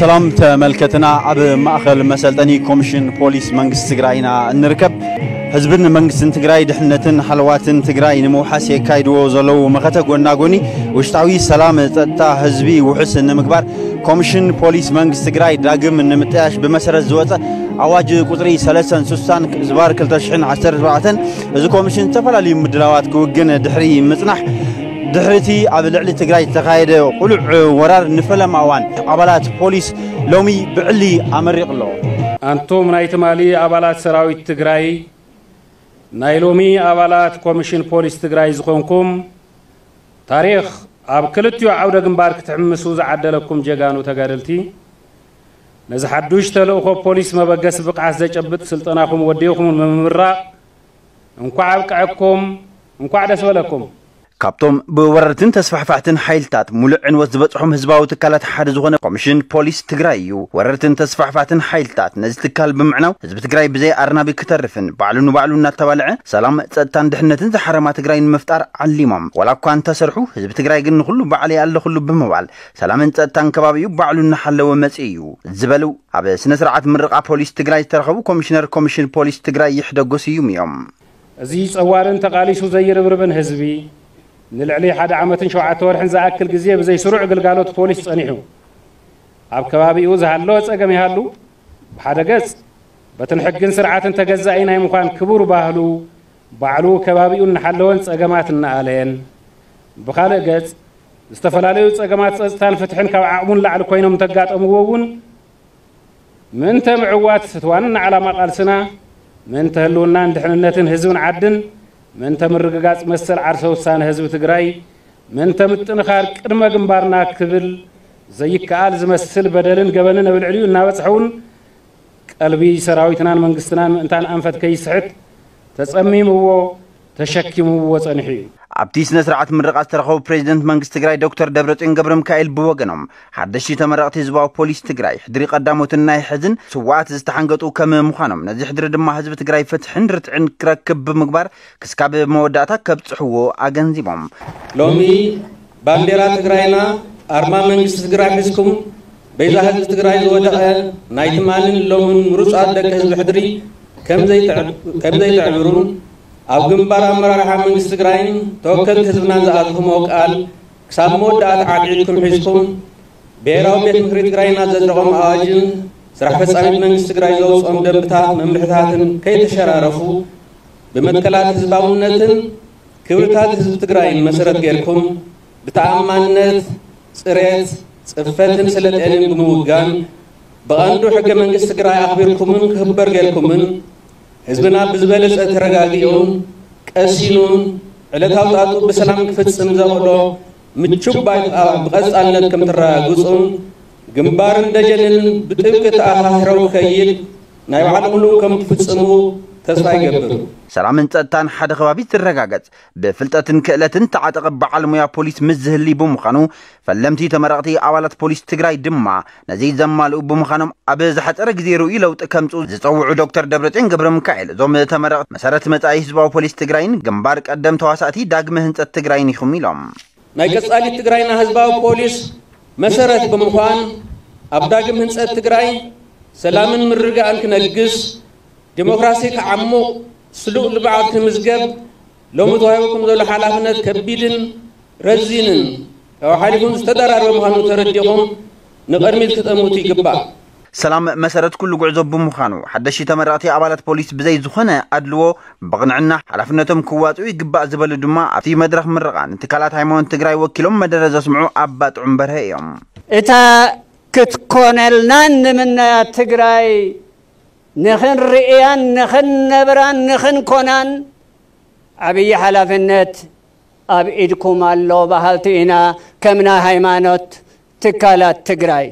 ሰላም ተመልከትና፣ ኣብ ማእኸል መሰልጠኒ ኮሚሽን ፖሊስ መንግስቲ ትግራይ ኢና እንርከብ። ህዝብን መንግስትን ትግራይ ድሕነትን ሃለዋትን ትግራይ ንምውሓስ የካይድዎ ዘለዉ መኸተ ጎና ጎኒ ውሽጣዊ ሰላም ጸጥታ ህዝቢ ውሑስ ንምግባር ኮሚሽን ፖሊስ መንግስቲ ትግራይ ዳግም ንምጥያሽ ብመሰረት ዝወጸ ኣዋጅ ቁፅሪ ሰለስተን ስሳን ዝባር ክልተ ሽሕን ዓሰርተ ኣርባዕተን እዚ ኮሚሽን ዝተፈላለዩ ምድላዋት ክውግን ድሕሪ ምፅናሕ ድሕሪቲ ኣብ ልዕሊ ትግራይ ዝተኻየደ ቁሉዕ ወራር ንፈለማ እዋን ኣባላት ፖሊስ ሎሚ ብዕሊ ኣመሪቕ ኣሎ። ኣንቱም ናይ ትማሊ ኣባላት ሰራዊት ትግራይ፣ ናይ ሎሚ ኣባላት ኮሚሽን ፖሊስ ትግራይ ዝኾንኩም፣ ታሪኽ ኣብ ክልቲኡ ዓውደ ግንባር ክትሕምሱ ዝዓደለኩም ጀጋኑ ተጋደልቲ፣ ነዚ ሓዱሽ ተልእኾ ፖሊስ መበገሲ ብቕዓት ዘጨብጥ ስልጠናኹም ወዲኹም ንምምራቕ እንኳዕ ኣብቀዐኩም፣ እንኳዕ ደስ በለኩም። ካብቶም ብወረርትን ተስፋሕፋሕትን ሓይልታት ሙሉእ ዕንወት ዝበፅሖም ህዝባዊ ትካላት ሓደ ዝኾነ ኮሚሽን ፖሊስ ትግራይ እዩ። ወረርትን ተስፋሕፋሕትን ሓይልታት ነዚ ትካል ብምዕናው ህዝቢ ትግራይ ብዘይ ኣርናቢ ክተርፍን ባዕሉ ንባዕሉ እናተባልዐ ሰላም፣ ፀጥታን ድሕነትን ዝሓረማ ትግራይ ንምፍጣር ዓሊሞም ዋላ እኳ እንተሰርሑ ህዝቢ ትግራይ ግን ንኹሉ ባዕለይ ኣለኹሉ ብምባል ሰላምን ፀጥታን ከባቢኡ ባዕሉ እናሓለወ መፂኡ እዩ ዝበሉ ኣብ ስነ ስርዓት ምርቓ ፖሊስ ትግራይ ዝተረኸቡ ኮሚሽነር ኮሚሽን ፖሊስ ትግራይ ይሕደጎ ስዩም እዮም። እዚ ጸዋርን ተቓሊሱ ዘይርብርብን ህዝቢ ንልዕሊ ሓደ ዓመትን ሸውዓተ ወርሕን ዝኣክል ግዜ ብዘይ ስሩዕ ግልጋሎት ፖሊስ ጸኒሑ። ኣብ ከባቢኡ ዝሃለወ ጸገም ይሃሉ፣ ብሓደ ገጽ በትን ሕግን ስርዓትን ተገዛኢ ናይ ምዃን ክቡር ባህሉ ባዕሉ ከባቢኡ እናሓለወን ጸገማት እናኣለየን፣ ብኻልእ ገጽ ዝተፈላለዩ ጸገማት ጸጥታን ፍትሕን ካብ ዓቕሙን ላዕሊ ኮይኖም እንተጋጠምዎ እውን ምእንተ ምዕዋት እቲ ዋና ዓላማ ቃልስና፣ ምእንተ ህልውናን ድሕንነትን ህዝብን ዓድን፣ ምእንተ ምርግጋጽ መሰል ዓርሰ ውሳነ ህዝቢ ትግራይ፣ ምእንተ ምጥንኻር ቅድመ ግንባርና ክብል ዘይከኣል ዝመስል በደልን ገበንን ኣብ ልዕሊኡ እናበጽሐ እውን ቀልቢ ሰራዊትናን መንግስትናን ምእንታን ኣንፈት ከይስሕት ተጸሚምዎ ተሸኪምዎ ጸኒሑ እዩ። ኣብቲ ስነ ስርዓት ምርቓ ዝተረኸቡ ፕሬዚደንት መንግስቲ ትግራይ ዶክተር ደብረጽዮን ገብረ ሚካኤል ብወገኖም ሓደሽቲ ተመረቕቲ ህዝባዊ ፖሊስ ትግራይ ሕድሪ ቀዳሞትን ናይ ሕዝን ስዋኣት ዝተሓንገጡ ከም ምዃኖም ነዚ ሕድሪ ድማ ህዝቢ ትግራይ ፍትሕን ርትዕን ክረክብ ብምግባር ክስካብ መወዳእታ ከብፅሕዎ ኣገንዚቦም። ሎሚ ባንዴራ ትግራይና ኣርማ መንግስቲ ትግራይ ሒዝኩም በይዛ ህዝቢ ትግራይ ዝወደቐ ናይ ትማልን ሎምን ምሩፃት ደቂ ህዝቢ ሕድሪ ከም ዘይትዕብ- ከም ዘይትዕብሩን ኣብ ግንባር ኣመራርሓ መንግስቲ ትግራይን ተወከልቲ ህዝብናን ዝኣትኹሞ ቃል ክሳብ መወዳእታ ዓድዒድኩም ሒዝኩም ብሄራዊ ቤት ምክሪ ትግራይና ዘጽደቖም ኣዋጅን ስራሕ ፈጻሚት መንግስቲ ትግራይ ዘውፅኦም ደንብታት መምርሕታትን ከይተሸራረፉ ብመትከላት ህዝባውነትን ክብርታት ህዝቢ ትግራይን መሰረት ጌርኩም ብተኣማንነት፣ ፅሬት፣ ፅፈትን ስለጤንን ብምውጋን ብቐንዱ ሕገ መንግስቲ ትግራይ ኣኽቢርኩምን ክኽበር ጌርኩምን ህዝብና ብዝበለፀ ተረጋጊኡን ቀሲኑን ዕለታዊ ጣጡ ብሰላም ክፍፅም ዘኽእሎ ምቹብ ባይታ ብቐፃልነት ከም ተረጋግፁን ግንባርን ደጀንን ብጥብቂ ተኣሳሲሮም ክኸይድ ናይ ባዕልኹም ከም ትፍፅሙ ተስፋ ይገብር። ሰላምን ጸጥታን ሓደ ከባቢ ዝረጋገጽ ብፍልጠትን ክእለትን ተዓጠቐ በዓል ሙያ ፖሊስ ምስ ዝህሊ ብምዃኑ ፈለምቲ ተመረቕቲ ኣባላት ፖሊስ ትግራይ ድማ ነዚ ዘማልኡ ብምዃኖም ኣብ ዝሓጸረ ግዜ ርኡይ ለውጢ ከምጽኡ ዝጸውዑ ዶክተር ደብረጽዮን ገብረ ሚካኤል እዞም ተመረቕቲ መሰረት መጻኢ ህዝባዊ ፖሊስ ትግራይን ግንባር ቀደም ተዋሳእቲ ዳግመ ህንጸት ትግራይን ኢኹም ኢሎም። ናይ ቀጻሊት ትግራይና ህዝባዊ ፖሊስ መሰረት ብምዃን ኣብ ዳግም ህንጸት ትግራይ ሰላምን ምርግጋእን ክነግስ፣ ዲሞክራሲ ክዓሙቕ፣ ስሉእ ልምዓት ክምዝገብ ሎሚ ተዋሂቡኩም ዘሎ ሓላፍነት ከቢድን ረዚንን ካብኡ ሓሊፉን ዝተደራረበ ምዃኑ ተረዲኹም ንቕድሚት ክጠምቱ ይግባእ። ሰላም መሰረት ኩሉ ጉዕዞ ብምዃኑ ሓደሽቲ ተመረቕቲ ኣባላት ፖሊስ ብዘይ ዝኾነ ኣድልዎ ብቕንዕና ሓላፍነቶም ክዋፅኡ ይግባእ ዝበሉ ድማ ኣብቲ መድረኽ ምርቓ ንትካላት ሃይማኖት ትግራይ ወኪሎም መደረ ዘስምዑ ኣባ ጥዑም በርሀ እዮም። እታ ክትኮነልና ንምነያ ትግራይ ንኽንርእያን ንኽንነብራን ንኽንኮናን ዓብዪ ሓላፍነት ኣብ ኢድኩም ኣሎ በሃልቲ ኢና። ከም ናይ ሃይማኖት ትካላት ትግራይ